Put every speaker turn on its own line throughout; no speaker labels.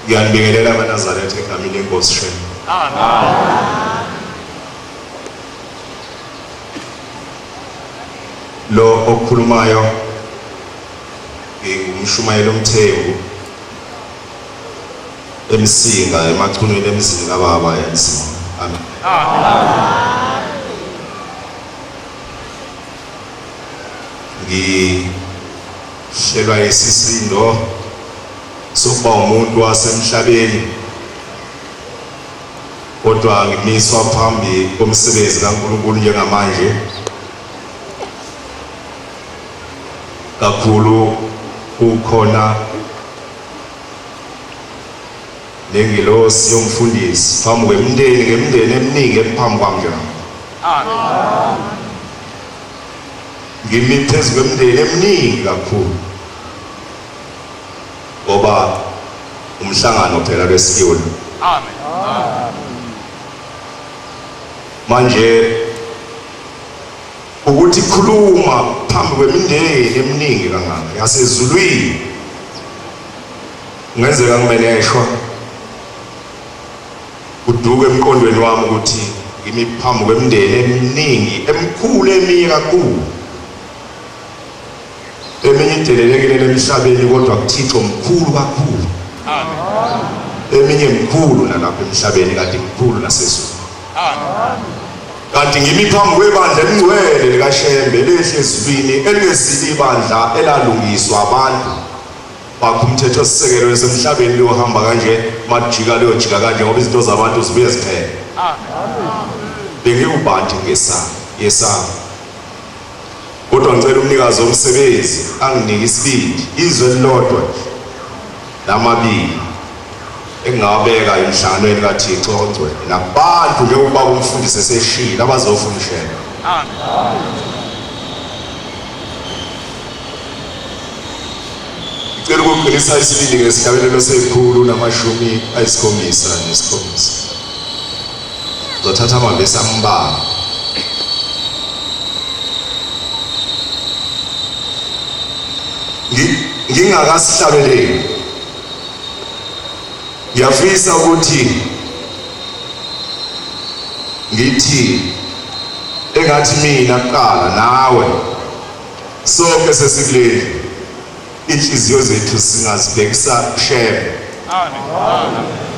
Ngiyanibingelela amaNazaretha egameni lenkosi Shembe.
Amen.
Lo okhulumayo ngingumshumayeli omthembu eMsinga emachunwini emzini kababa eMsinga. Amen.
Amen.
Ngihlelwa isisindo sokuba umuntu wasemhlabeni kodwa ngimiswa phambi komsebenzi kaNkulunkulu njengamanje kakhulu kukhona nengilosi yomfundisi phambi kwemindeni ngemindeni eminingi ephambi kwami njengamanje.
Amen.
Ngimi phezu kwemindeni eminingi kakhulu ngoba umhlangano phela lwesikiwe.
Amen.
Manje ukuthi khuluma phambi kwemindeni eminingi kangaka yasezulwini kungenzeka ngimeneshwa kuduke emqondweni wami ukuthi ngimi phambi kwemindeni eminingi emikhulu eminye kakhulu eminye idelelekile emhlabeni kodwa kuThixo mkhulu kakhulu.
Amen.
Eminye mkhulu nalapha emhlabeni kanti mkhulu nasezulwini.
Amen.
Kanti ngimi phambi kwebandla elingcwele likaShembe lehle ezulwini elingesilo ibandla elalungiswa abantu bakho umthetho sisekelo esemhlabeni liyohamba kanje majika liyojika kanje ngoba izinto zabantu zibuye ziphele.
Amen.
Bengikubantu ngesaba yesaba Kodwa ngicela umnikazi womsebenzi anginike isibindi, izwi elilodwa nje namabili engingawabeka emhlanganweni kaThixo ongcwele nakubantu njengoba umfundisi eseshilo abazofuna ushela.
Amen.
Ngicela ukuqinisa isibindi ngesihlabelelo se-177. Ngizothatha amavesi ambalwa. Ngingakasihlabeleli ngiyafisa ukuthi ngithi engathi mina kuqala nawe sonke sesikuleli inhliziyo zethu singazibhekisa kuShembe.
Amen.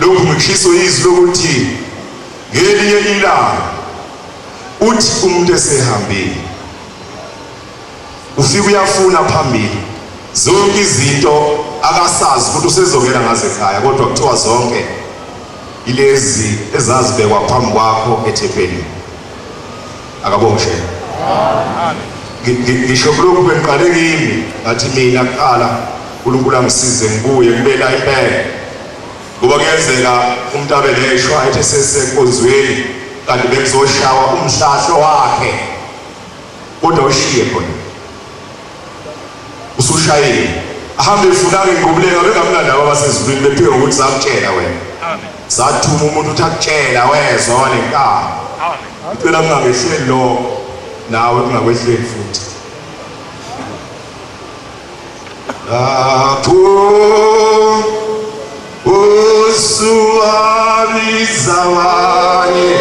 Lokhu ngikushiso izwi lokuthi ngelinye ilanga uthi umuntu esehambile ufika uyafuna phambili zonke izinto akasazi ukuthi usezongena ngaze ekhaya kodwa kuthiwa zonke ilezi ezazibekwa phambi kwakho ethempelini. Akabonge Shembe.
Amen.
Ngisho kulokhu bengiqale kimi ngathi mina kuqala uNkulunkulu angisize ngibuye ngibe la impela. Ngoba kuyenzeka umuntu abe neshwa ethi esesenkonzweni kanti bekuzoshawa umhlahlo wakhe kodwa ushiye khona. Usushayile. Ahambe efuna ngingqubuleka bengamnandaba abasezulwini bephiwe ukuthi sakutshela wena.
Amen.
Sathuma umuntu ukuthi akutshela wezwa wanenkani.
Amen.
Ngicela kungangehleli lokho nawe kungakwehleli futhi. Lapho usuwabiza abanye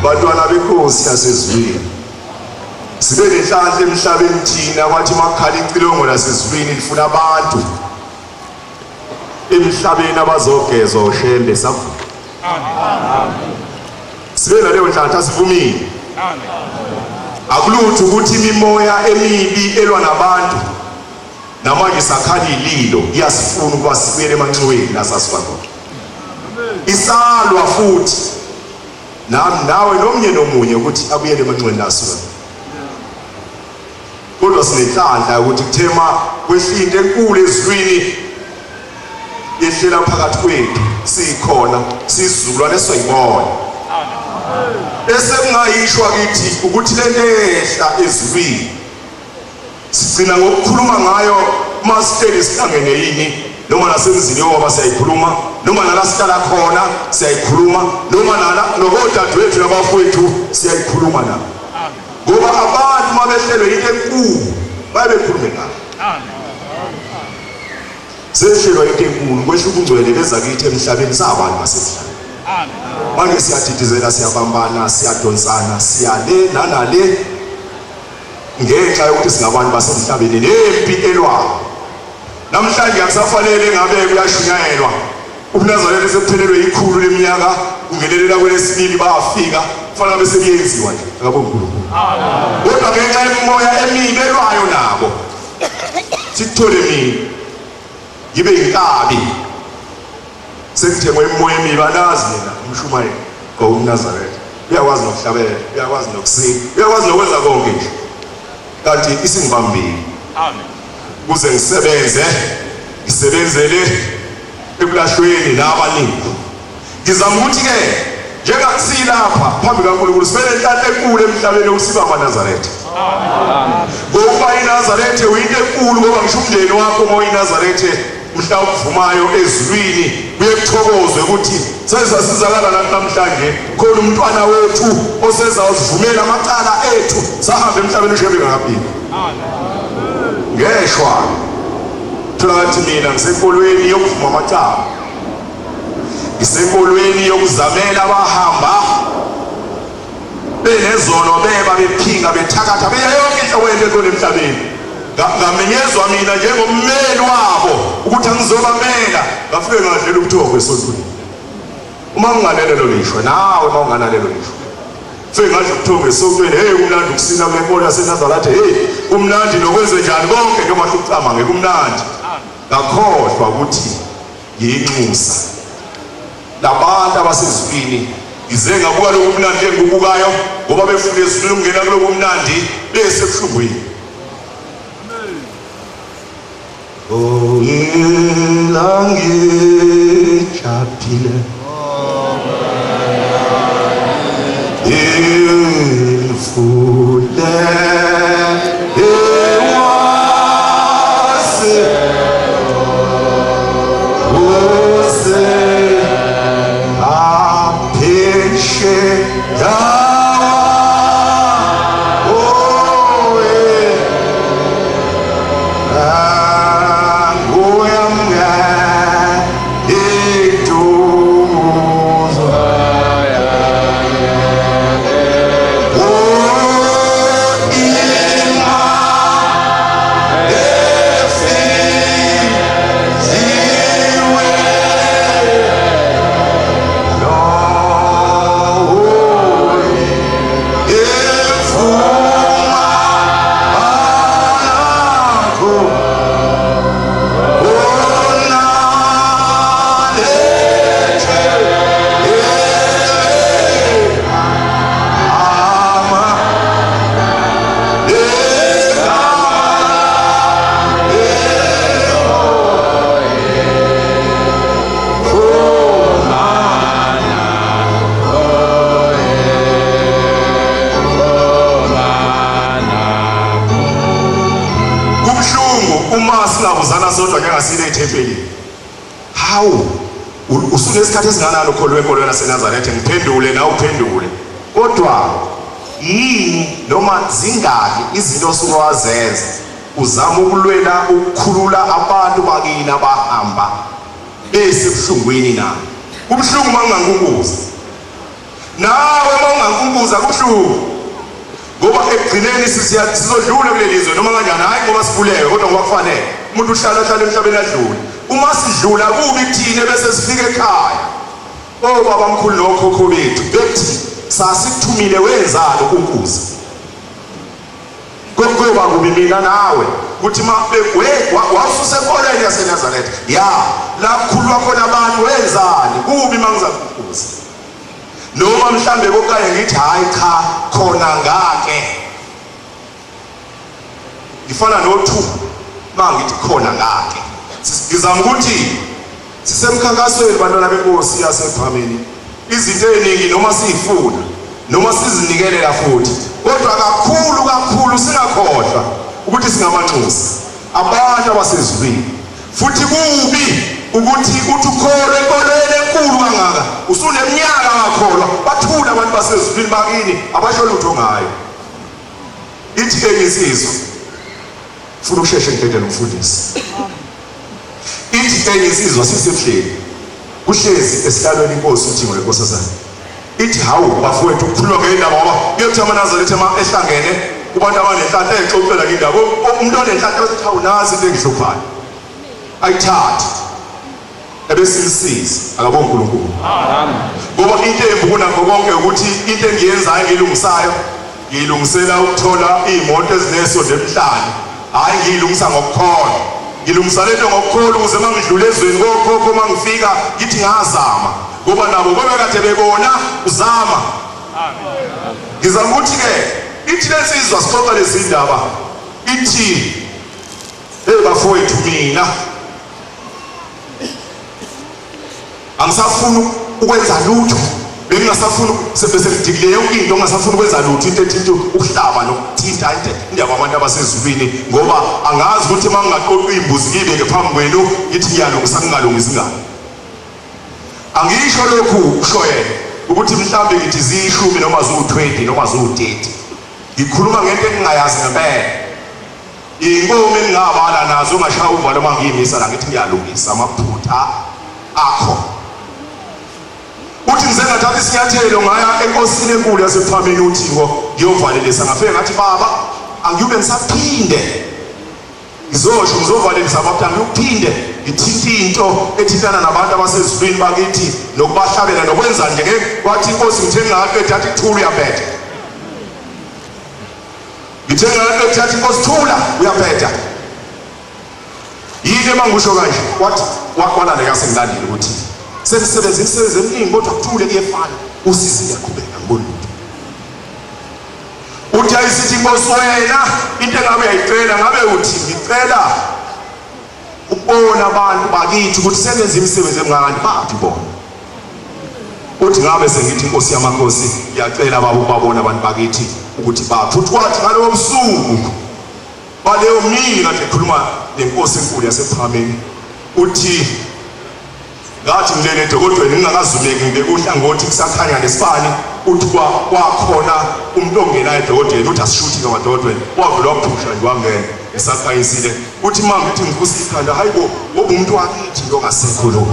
Bantwana benkosi yasezulwini, sibe nenhlanhla emhlabeni thina, kwathi makukhala icilongo lasezulwini lifuna abantu emhlabeni abazogezwa uShembe, savuma. Sibe naleyo nhlanhla, sivumile. Akulutho ukuthi imimoya emibi elwa nabantu namanje sakhala ililo, iyasifuna ukuba sibuyele emanxiweni la sasuka khona. Isalwa futhi nami nawe nomnye nomunye ukuthi abuyele emanxiweni la asuka. Kodwa sinenhlanhla ukuthi kuthema kwehla into enkulu ezulwini, yehlela phakathi kwethu, sikhona sizukulwane soyibona. Bese kungayishwa kithi ukuthi lento ehla ezulwini sigcina ngokukhuluma ngayo uma sihleli sihlangene yini, noma nasemzini yobaba siyayikhuluma, noma nala sihlala khona siyayikhuluma, noma nala nokodadewethu nabafowethu siyayikhuluma nabo, ngoba abantu uma behlelwe into enkulu baye bekhulume ngayo. Sehlelwa into enkulu, kwehla ubungcwele beza kithi emhlabeni sabantu basemhlabeni. Manje siyadidizela, siyabambana, siyadonsana, siyale nanale ngenxa yokuthi singabantu basemhlabeni nempi elwayo. Namhlanje akusafanele ngabe kuyashunyayelwa. UbuNazaretha sekuphelelwe ikhulu leminyaka, kungenelela kwelesibili bafika, kufanele ngabe sekuyenziwa nje, akabongi uNkulunkulu. Kodwa ngenxa yemimoya emibi elwayo nabo, sikuthole mina ngibe yinkabi, sekuthengwe imimoya emibi. Anazi nina umshumayeli owumNazaretha uyakwazi nokuhlabela, uyakwazi nokusina, uyakwazi nokwenza konke nje, kanti isingibambile.
Amen.
Kuze ngisebenze, ngisebenzele ekulahlweni nabaningi. Ngizama ukuthi-ke njengakusilapha phambi kaNkulunkulu sibe nenhlanhla enkulu emhlabeni yokusiba amaNazaretha. Ngokuba iNazaretha uyinto enkulu, ngoba ngisho umndeni wakho uma uyiNazaretha mhla ukuvumayo ezulwini kuye kuthokozwe ukuthi sesasizakala nathi namhlanje, khona umntwana wethu osezawuzivumela amacala ethu, sahamba emhlabeni uShembe ngakafiki. Ngeshwa tholakathi mina ngisenkolweni yokuvuma amacala, ngisenkolweni yokuzamela abahamba benezono, beba, bephinga, bethakatha, beya yonke inhlobo yento ekhona emhlabeni. Ngamenyezwa mina njengommeli wabo ukuthi angizobamela, ngafike ngadlela ubuthongo esontweni. Uma unganalelo lishwa nawe, uma unganalelo lishwa, fike ngadla ubuthongo esontweni. Hey, kumnandi ukusina kule nkolo yaseNazaretha. Hey, kumnandi nokwenze njani konke njengoba hlukucama ngekumnandi. Ngakhohlwa ukuthi ngiyinxusa labantu abasezulwini. Ngize ngabuka lobu mnandi engikubukayo, ngoba befuna ezulwini ukungena kulobu mnandi besebuhlungwini. Oh, ilangejabhile imfule ewase use apheshe dawa oe nguyamnga iduzo. Oh, ima efiziwe no evuma akho onalethe ama Kubuhlungu uma singabuzana sodwa njengasile ethempelini. Hawu, usunesikhathi esinganani ukholwa enkolweni yaseNazaretha? Ngiphendule nawe uphendule. Kodwa yini noma zingaki izinto osuke wazenza uzama ukulwela ukukhulula abantu bakini abahamba besebuhlungwini? Na kubuhlungu uma ngingankukuza nawe uma ungankunkuza kubuhlungu ngoba ekugcineni sizodlula kuleli zwe noma kanjani, hhayi ngoba sibulewe kodwa ngoba kufanele umuntu uhlala ahlale emhlabeni adlule. Uma sidlula kubi kuthina bese sifika ekhaya obaba mkhulu nokhokho bethu bethi sasikuthumile wenzani ukunkuza. Kuyoba kubi mina nawe ukuthi ma wawususenkolweni yaseNazaretha ya la kukhulwa khona abantu wenzani kubi uma ngizakukuza noma mhlambe kokaye ngithi hayi cha khona ngake ngifana no-two ma ngithi khona ngake ngizama ukuthi Sisemkhankasweni bantwana benkosi yasePhameni. Izinto eziningi noma siyifuna noma sizinikelela futhi kodwa kakhulu kakhulu singakhohlwa ukuthi singamanxusa abantu abasezulwini futhi kubi ukuthi uthi ukholwe enkolweni enkulu kangaka usuneminyaka ngakholwa bathule abantu basezulwini bakini abasho lutho ngayo. Ithi enye insizwa funa ukusheshe ngidedele umfundisi. Ithi enye insizwa sisebuhleni kuhlezi esihlalweni inkosi uJingo lenkosazana ithi hawu bafowethu kukhulunywa ngendaba ngoba kuyothi amaNazaretha ehlangene kubantu abanenhlanhla exoxela ngendaba umuntu onenhlanhla bese hawu nazi into engihluphayo ayithathe ebesimsiza akabonga uNkulunkulu ngoba into embi kunakho konke ukuthi into engiyenzayo engilungisayo ngiyilungisela ukuthola iy'moto ezinesondo emihlane hhayi ngiyilungisa ngokukholwa ngilungisa lento ngokukholwa ukuze uma ngidlula ezweni kokhokho uma ngifika ngithi ngazama ngoba nabo bebekade bebona uzama ngizama ukuthi-ke ithi lensizwa sixoxa lezi ndaba ithi hey bafowethu mina angisafuni ukwenza lutho bengingasafuni sebese ngidikile yonke into ngingasafuni ukwenza lutho into ethinta ukuhlaba nokuthinta into indaba abantu abasezulwini ngoba angazi ukuthi uma ngingaqoqa iy'mbuzi ngiyibeke phambi kwenu ngithi ngiyalungisa ngingalungisi ngani angisho lokhu kusho yena ukuthi mhlawumbe ngithi ziyishumi noma ziwu-20 noma ziwu-30 ngikhuluma ngento engingayazi ngempela Inkomo engingabala nazo ngashaya uvalo uma ngiyimisa la ngithi ngiyalungisa amaphutha akho. Uthi ngize ngathatha isinyathelo ngaya enkosini enkulu yasePhameni uThingo ngiyovalelisa ngafike ngathi baba angiyube ngisaphinde ngizosho ngizovalelisa abantu angiyuphinde ngithinte into ethintana nabantu abasezulwini bakithi nokubahlabela nokwenza nje ngeke kwathi inkosi ngithe ngingaqeda athi thula uyabheda Ngithe ngaleto kuthatha inkosi thula uyabheda. Yini emangisho kanje? Wathi wakwalale kasengilandile ukuthi senisebenza imisebenzi eminingi kodwa kuthule kuyefana usizi liyaqhubeka ngibona lutho. Uthi ayisithi inkosi wena into engabe uyayicela ngabe uthi ngicela ukubona abantu bakithi ukuthi senenza imisebenzi emngani baphi bona. Uthi ngabe sengithi inkosi yamakhosi ngiyacela baba ukubabona abantu bakithi ukuthi baphi. Uthi kwathi ngalowo busuku baleyo mini kade ekhuluma nenkosi enkulu yasePhakameni uthi ngathi ngilele edokodweni ngingakazumeki ngibeke uhlangothi kusakhanya nesibani uthi kwakhona umuntu ongenayo edokodweni uthi asishuthi-ke madokodweni wavele waphusha nje wangena esakhanyisile uthi uma ngithi ngivusa ikhanda hayi bo ngoba umuntu wakithi lo ngasekho lo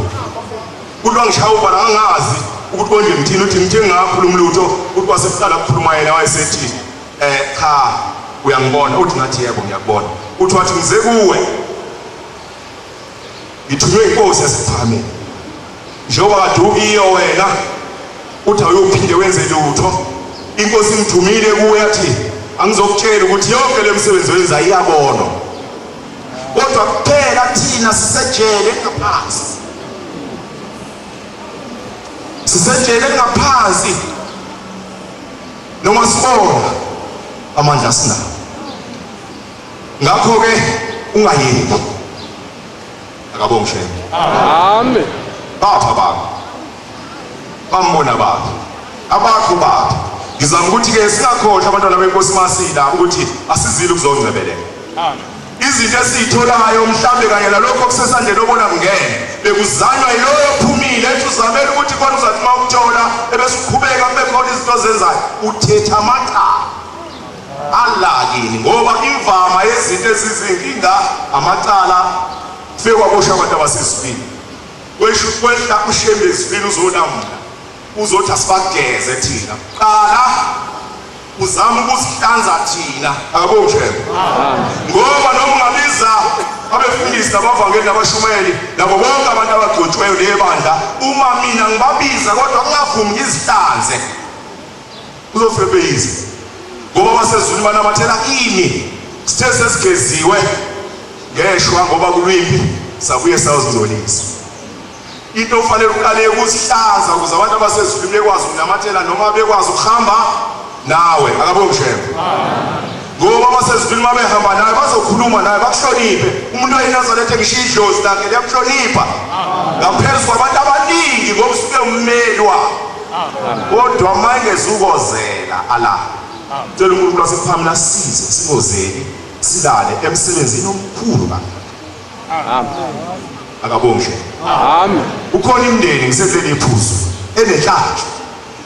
Uthi wangishaya ubala ngangazi ukuthi konje ngithini uthi ngithe ngingakhulumi lutho uthi kwasekuqala kukhuluma yena wayesethi eh cha uyangibona uthi ngathi yebo ngiyakubona uthi wathi ngize kuwe ngithunywe inkosi yasePhakameni njengoba kade ukiyo wena uthi awuyophinde wenze lutho inkosi ingithumile kuwe yathi angizokutshela ukuthi yonke le misebenzi oyenza iyabonwa kodwa kuphela thina sisejele ngaphansi sisejele ngaphansi noma sibona amandla sinawo ngakho ke ungayeki akabongi shembe
amen
bapha baba bambona baphi abakho baphi ngizama ukuthi-ke singakhohlwa abantwana benkosi masila ukuthi asizile ukuzongcebeleka izinto esiyitholayo mhlambe kanye nalokho okusesandleni obona kungene bekuzanywa yiloyo ophumile ethi uzamela ukuthi khona uzathi uma ukuthola ebese uqhubeka kube khona izinto ozenzayo uthetha amacala ala kini ngoba imvama yezinto ezizinkinga amacala kufike kwaboshwa abantu abasezulwini kwehla ushembe ezulwini uzolamula. Uzothi asibageze thina. Qala uzama ukusihlanza thina. Akabonge. Ngoba noma ungabiza abefundisi nabavangeli nabashumayeli nabo bonke abantu abagcotshweyo nebandla uma mina ngibabiza kodwa kungavumi ngizihlanze kuzofebeyisa ngoba basezulwini banamathela kimi sithe sesigeziwe ngeshwa ngoba kulwimpi sabuye sayozingcolisa into ofanele uqale ukusihlanza ukuze abantu abasezulwini bekwazi ukunamathela noma bekwazi ukuhamba nawe akabongi shembe ngoba abasezulwini uma behamba nawe bazokhuluma nawe bakuhloniphe umuntu oyiNazaretha ngisho idlozi lakhe liyamhlonipha ngaphezu kwabantu abaningi ngoba usuke ummeli wabo kodwa uma engezukozela ala cela uNkulunkulu wasephamini asize singozeli silale emsebenzini omkhulu kangaka.
Amen.
Akabonge.
Amen.
Ukhona imndeni ngisekuleli iphuzu enenhlanhla.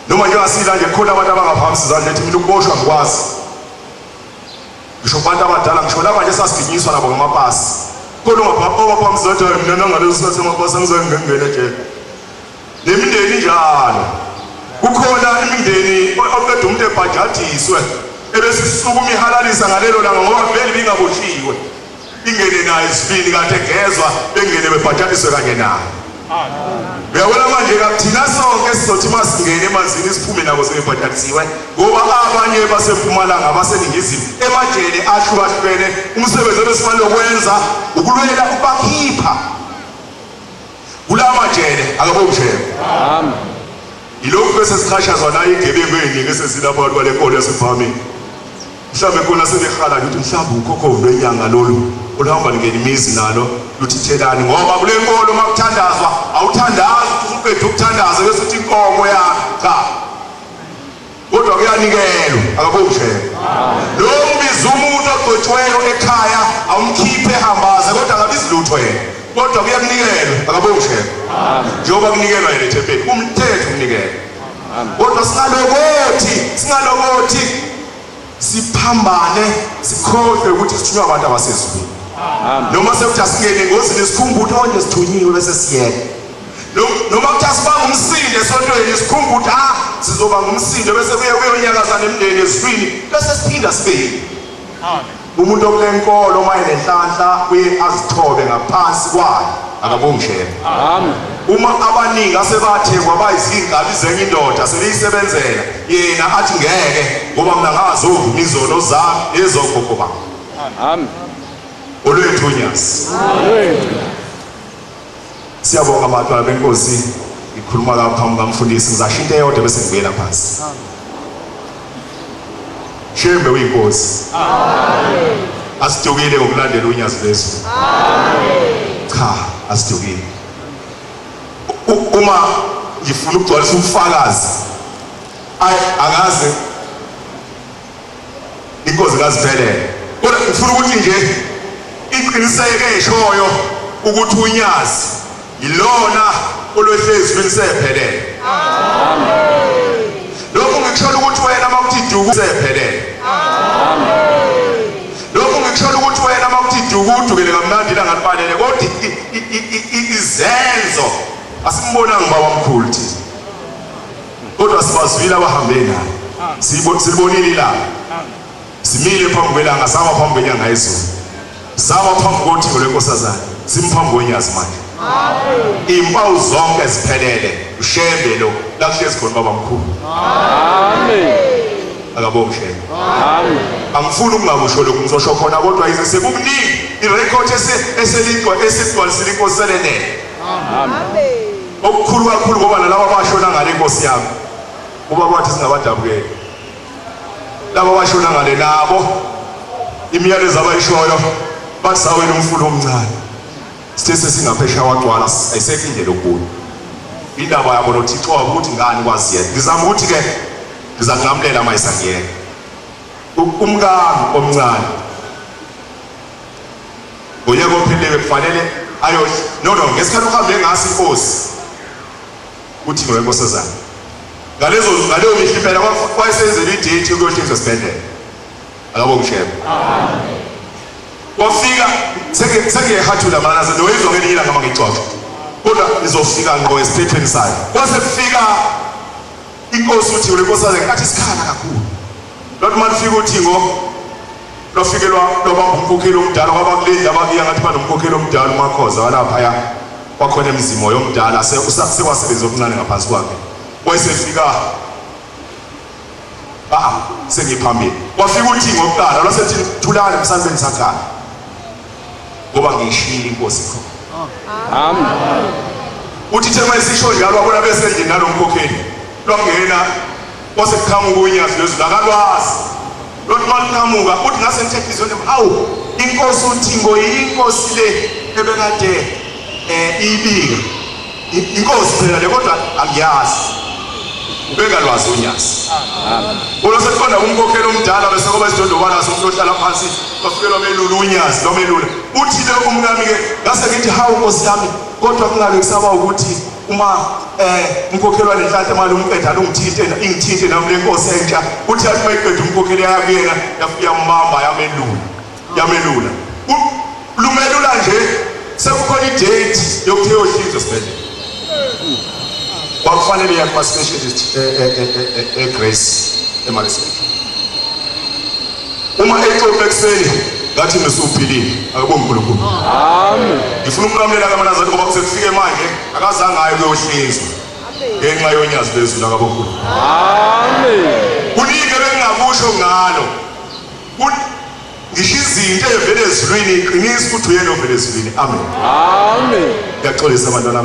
Noma nje asila nje khona abantu abangaphambi izandla ethi mina ukuboshwa ngikwazi. Ngisho kubantu abadala ngisho laba nje sasiginyiswa nabo ngamapasi. Khona ongaphambi izandla mina nangaleso sikhathi amapasi angizange ngingene ejele. Nemindeni injalo. Kukhona imindeni oqeda umuntu ebhajadiswe ebese isukuma ihalalisa ngalelo langa ngoba vele ibingaboshiwe. Ingene naye esifini kade egezwa bengene bebhajadiswe kanye naye. Uyabona manje kathina sonke sizothi masingene emanzini siphume nabo sebebhajadisiwe ngoba abanye basempumalanga baseningizimu emajele ahlukahlukene umsebenzi ebesifanele ukwenza ukulwela ukubakhipha kula majele akabomshela
Amen.
Yilokhu bese sichashazwa nayo igebengu eziningi esezilapha abantu bale nkolo yasephamini. Mhlawumbe khona sebehala nje ukuthi mhlawumbe ukhokhovu lwenyanga lolu oluhamba lingena imizi nalo luthi thelani ngoba kule nkolo uma kuthandazwa awuthandazi ukuthi usuqeda ukuthandaza bese uthi inkomo yami cha kodwa kuyanikelwa akabomshela lo ubiza umuntu ogcotshweyo ekhaya awumkhiphe ehambaze kodwa akabizi lutho yena kodwa kuyakunikelwa akabomshela njengoba kunikelwa yena ethempeli umthetho ukunikela kodwa singalokothi singalokothi siphambane sikhohlwe ukuthi sithunywa abantu abasezulwini noma sekuthi asingene engozini sikhumbuke ukuthi onje sithunyiwe bese siyeka noma kuthi asibanga umsindo esontweni sikhumbuke ukuthi ah sizoba ngumsindo bese kuye kuyonyakaza nemndeni ezulwini bese siphinda sibe umuntu okule nkolo uma enenhlanhla uye azithobe ngaphansi kwayo akabongi shela
Amen.
uma abaningi asebathengwa bayizinkabi zenye indoda sebeyisebenzela yena athi ngeke ngoba mina ngazovuma izono zami ezogogo bami
Amen.
olwethu unyazi siyabonga bantwana benkosi ngikhuluma la phambi kamfundisi ngizasho into eyodwa bese ngibuyela phansi shembe uyinkosi asidukile ngokulandela unyazi lwezulu cha asidukile uma ngifuna ukugcwalisa ubufakazi ayi angaze inkosi kaziphelele kodwa ngifuna ukuthi nje iqiniseke eshoyo ukuthi unyazi yilona olwehle ezulwini sephelele lokhu ngikushola ukuthi wena uma kuthi duku sephelele lokhu ngikushola ukuthi wena uma kuthi duku udukele kamnandi ilanga libalele kodwa izenzo asimbonanga ubaba mkhulu thina kodwa sibazwile abahambe naye silibonile ilanga simile phambi kwelanga sama phambi kwenyanga yezulu sama phambi kothingo lwenkosazana simphambi konyazi manje impawu zonke ziphelele ushembe lo la kuhlezi khona baba mkhulu
amen
akabongi shembe
amen
angifuni ukungakusho lokhu ngizosho khona kodwa yize sekukuningi irekhodi eseligcwa esigcwalisile inkosi selenele
amen
okukhulu kakhulu ngoba nalaba abashona ngale nkosi yami kuba kwathi singabadabukeli laba abashona ngale nabo imiyalezo abayishoyo bathi sawela umfula omncane sithe sesingaphesheya wagcwala ayisekho indlela yokubuya indaba yabo nothixo wabo ukuthi ngani kwazi yena ngizama ukuthi-ke ngizakunqamulela uma isangiyena umkami omncane ngonyaka ophelile kufanele ayo no no ngesikhathi uhambe ngaso inkosi uthi ngowenkosazana ngalezo ngaleyo mihla impela wayesenzela idate ukuyohlinzwa esibhedlela akabongishebe wafika sengiyehathula mana noyizwa ngelinye ilanga uma ngixoxa kodwa ngizofika ngqo esiphethweni sayo kwase kufika Inkosi uthi le nkosazana ngenkathi isikhala kakhulu. Lwathi uma lufika uthingo lwafikelwa lwabamba umkhokheli omdala kwabakuleli abakuya ngathi banomkhokheli omdala uMakhoza walaphaya kwakhona emzimo yomdala sekwasebenza okuncane ngaphansi kwakhe. Wayesefika ah sengiphambili. Wafika uthingo kuqala lwasethi thulani msani benisakhala. Ngoba ngiyishiyile inkosi khona.
Amen.
Uthi the mayisisho njalo wabona besendlini nalo mkhokheli. Lwangena kwase kuqhamuka unyazi lwezulu akalwazi. Lothi maluqhamuka uthi ngase ngithe enhliziyweni yami, awu inkosi uThingo yinkosi le ebekade eh ibika. Inkosi phela le kodwa angiyazi. Ubengalwazi unyazi. Kodwa sekuqonda kumkhokheli omdala bese kuba isidondobala somuntu ohlala phansi bafike lwamelula unyazi lwamelula. Uthi le umkami ke ngase ngithi hawu nkosi yami kodwa kungabe kusaba ukuthi uma eh umkhokheli walenhlanhla imali umqeda lungithinte ingithinte nami lenkosi entsha uthi athi mayiqeda umkhokheli yaya kuyena yafika yambamba yamelula yamelula lumelula nje sekukhona idate yokuthi eyohlinzwa esibhedlela kwakufanele iya kuma-specialist e-Grace eMaritzburg uma exoxa ekuseni ngathi nisuphilile akubonge uNkulunkulu.
Amen.
Ngifuna ukunqamulela kaManazareth ngoba kusekufike manje akazange aye kuyohlinzwa ngenxa yonyazi lwezulu akabonkulu.
Amen.
Kuningi ebengingakusho ngalo. Ngisho izinto evele ezulwini iqinisa ukuthi uyena ovele ezulwini. Amen.
Amen.
Ngiyaxolisa abantwana.